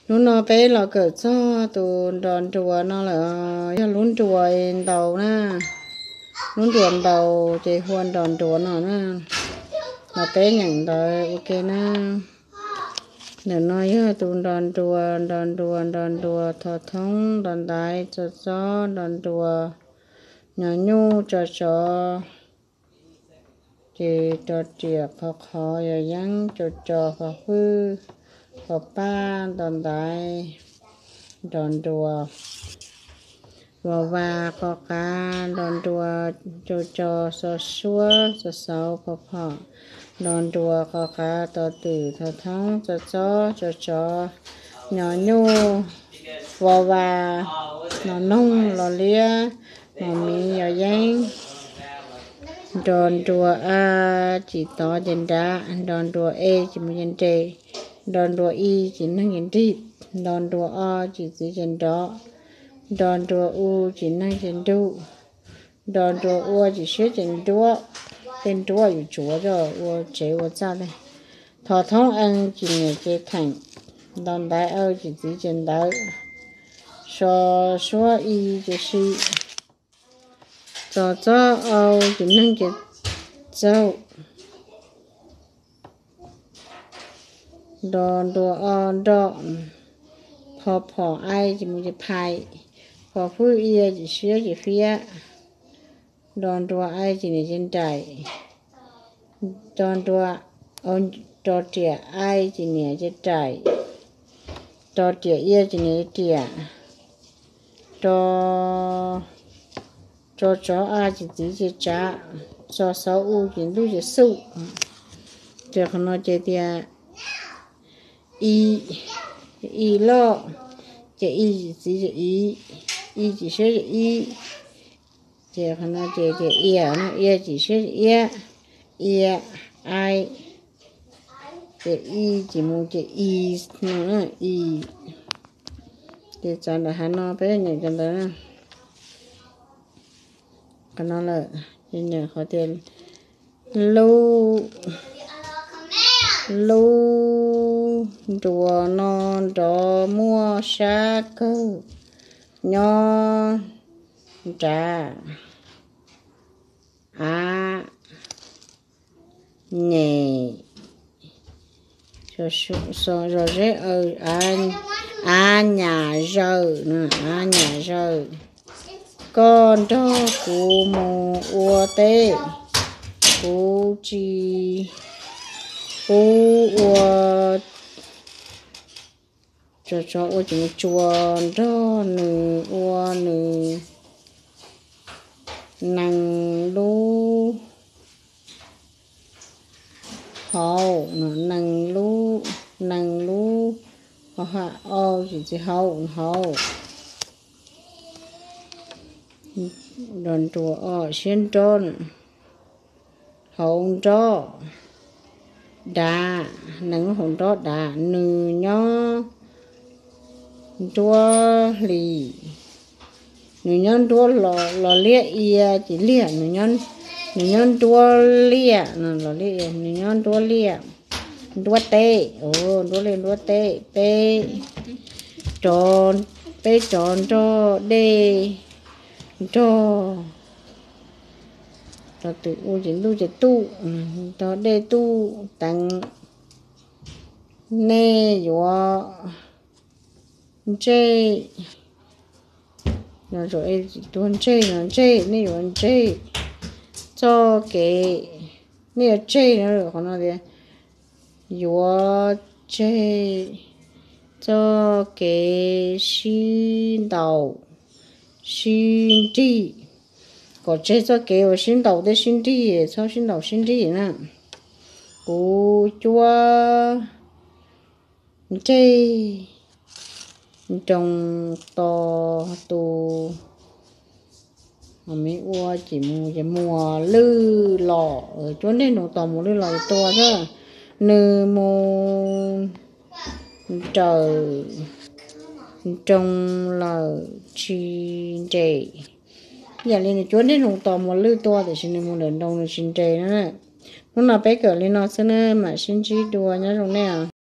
Hnub no peb los kawm txog tus nroj nruas no lawm, yog lub nruas ntaus na, lub nruas ntaus ces hu ua nroj nruas no na. Los peb nyeem ntawv ua ke na. Ntawm no yog tus nroj nruas, nroj nruas, nroj nruas, thov thoob, nroj ntaiv, txo txob, nroj nruas, nyo nyuj, tso tsov, ces roj riam, qhov qhov, yog yeeb, co co, qhov fwj, qhov paj, nroj ntaiv, nroj nruas, vos vas, qhov qav, nroj nruas, co co, xo suab, xo xauv, phom phom, nroj nruas, qhov qav, to twm, thov thoob, txo txob, tso tsov, nyo nyuj, vos vas, no noog, los liab, mos miv, yog yeeb, nroj nruas a, cim tod ces nrad, nroj nruas e, cim mus ces nres, nroj nruas i, cim neeg ces nrig, nroj nruas o, cim txiv ces nrov, nroj nruas u, cim neeg ces nrug, nroj nruas ua, cim siab ces nruab. Tej nruab yus tsuav coj ua tsev ua txaj li. Thov thoob e, cim niam ces theem, nroj ntaiv aw, cim txiv ces ntawv, so suab i ces si, txo txob au, cim neeg ces txaug, nroj nruas o, nroj, phom phom ai, cim mus ces phais, phom fwj ia, cim siab ces fiab, nroj nruas ai, cim niam ces nraim, nroj nruas, roj riam ai, cim niam ces raim, roj riam ia, cim niam ces riam, roj, roj tsov a, cim txiv ces tsav, xo xauv u, cim ntuj ces xuj. Ces qhov no ces tias i, i loj, ces i cim txiv ces i, i cim siab ces ib, ces qhov no ces tias ia, ia cim siab ces iab, ia, ai, ces i cim mus ces i, no, i. Ces txawv ntawm hav no peb nyeem cov ntawd na. Qhov no lawm, ces nyeem qhov tias lub, lub nruas no nrov muaj sab kawg, nyob nrad av nyem, zos zeb, av nyam zawm, av nyam zawm. Koj nrog kuv mus ua teb, kuv tsis pub ua, tso tso ua ces mus tsuas nrog nws ua nws nees lub hauv, nees lub, nees lub, hauv ha au ces txiv hauv, hauv nroj nruas o, siab nrob, hauv nrob dav, nees lub hauv nrob dav, nws nyob nruab hlis, nws nyob nruab, los liab ia ces liaj, nws nyob nruab liaj no, los liaj, nws nyob nruab liaj, nruab teb, nruab liaj nruab teb, peb rov, peb rov nrog dej nrog, rov twm u ces ntuj ces tuj, rov dej tuj teev, nej yuav ntsej, no tuag ntseg no ntseg, nej yuav ntseg txoj kev, nej yuav tseg no, qhov no tias yuav tseg txoj kev sib ntaus sib nrig, kom tseg txoj kev uas sib ntaus thiab sib nrig, txhob sib ntaus sib nrig na. Kuv cuab ntseg nroos tos tus, me ua ces mus ces muas lwj los, cuab ntseg nroos tos muas lwj los tua xwb, nws mus nrawm nroos lawm tsis nres. Yam li nws cuab ntsej nroos tos muas lwj tua tiam sis nws mus nrawm nroos nws tsis nres na. Hnub no peb kawm li no xwb na, mam sib ntsib dua, nyob zoo nej.